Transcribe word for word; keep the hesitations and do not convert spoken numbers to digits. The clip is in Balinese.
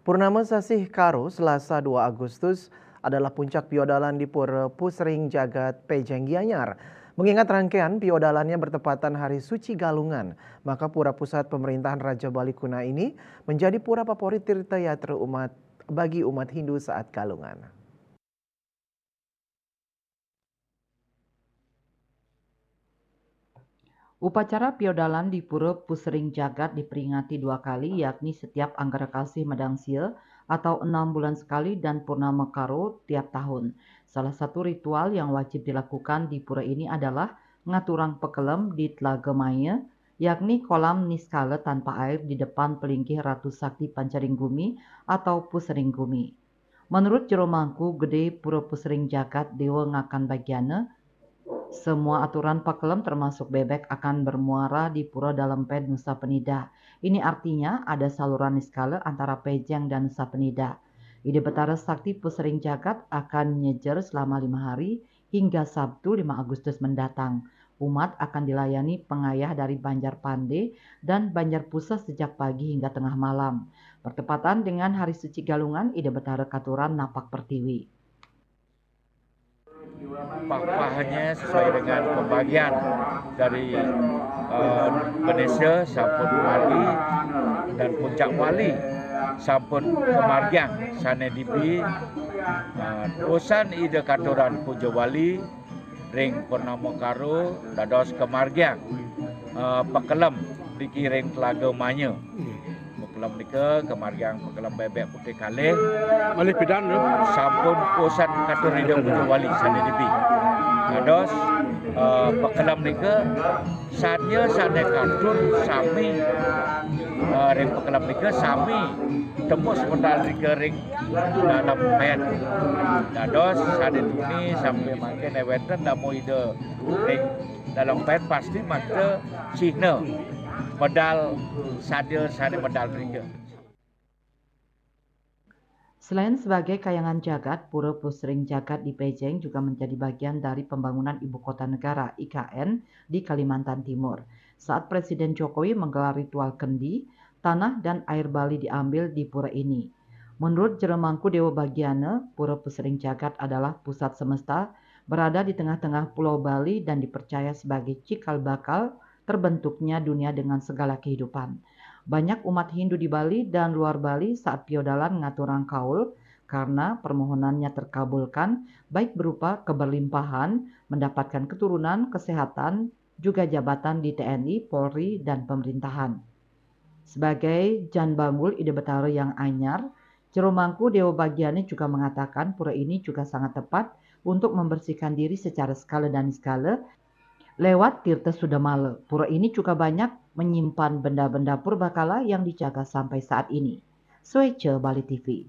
Purnama Sasih Karo, Selasa dua Agustus, adalah puncak piodalan di Pura Pusring Jagat Pejeng Gianyar. Mengingat rangkaian piodalannya bertepatan Hari Suci Galungan, maka pura pusat pemerintahan Raja Bali Kuna ini menjadi pura favorit tirta yatra umat bagi umat Hindu saat Galungan. Upacara piodalan di Pura Pusring Jagat diperingati dua kali, yakni setiap Anggara Kasih Madangsia atau enam bulan sekali dan Purnama Karo tiap tahun. Salah satu ritual yang wajib dilakukan di pura ini adalah ngaturang pekelem di Telaga Maya, yakni kolam niskala tanpa air di depan pelinggih Ratu Sakti Pancaring Gumi atau Pusring Gumi. Menurut Jero Mangku Gede Pura Pusring Jagat Dewa Ngakan Bagiana, semua aturan pakelem termasuk bebek akan bermuara di Pura Dalem Ped Nusa Penida. Ini artinya ada saluran niskala antara Pejeng dan Nusa Penida. Ida Betara Sakti Pusring Jagat akan nyejer selama lima hari hingga Sabtu lima Agustus mendatang. Umat akan dilayani pengayah dari Banjar Pande dan Banjar Puseh sejak pagi hingga tengah malam. Bertepatan dengan Hari Suci Galungan, Ida Betara katuran napak pertiwi. Pahpahnya sesuai dengan pembagian dari eh, Ganesha sampun kemari dan Puncak Wali sampun kemargiang sane dibi eh, usan Ida katuran puja wali ring Purnama Karo dados kemargiang eh, pekelem niki ring Telaga Maya. Pekelem nika kemargiang pekelem bebek putih kalih. Malih pidan tu? Sampun usan katur Ida puja wali sane dibi. Dados eh, pekelem nika sadya sane katur sami eh, ring pekelem nika sami tembus medal nika ring Dalem Ped. Dados sane tuni sami mangkin wenten namo Ida ring Dalem Ped pasti masta sihna medal sadya sane medal nika. Selain sebagai kayangan jagat, Pura Pusring Jagat di Pejeng juga menjadi bagian dari pembangunan ibu kota negara, I K N, di Kalimantan Timur. Saat Presiden Jokowi menggelar ritual kendi, tanah dan air Bali diambil di pura ini. Menurut Jero Mangku Dewa Bagiana, Pura Pusring Jagat adalah pusat semesta, berada di tengah-tengah Pulau Bali dan dipercaya sebagai cikal bakal terbentuknya dunia dengan segala kehidupan. Banyak umat Hindu di Bali dan luar Bali saat piodalan ngaturang kaul karena permohonannya terkabulkan, baik berupa keberlimpahan, mendapatkan keturunan, kesehatan, juga jabatan di T N I, Polri, dan pemerintahan. Sebagai Jan Banggul Ida Betara yang anyar, Jero Mangku Dewa Bagiana juga mengatakan pura ini juga sangat tepat untuk membersihkan diri secara skala dan niskala lewat tirta sudamala. Pura ini juga banyak menyimpan benda-benda purbakala yang dijaga sampai saat ini. Sueca Bali T V.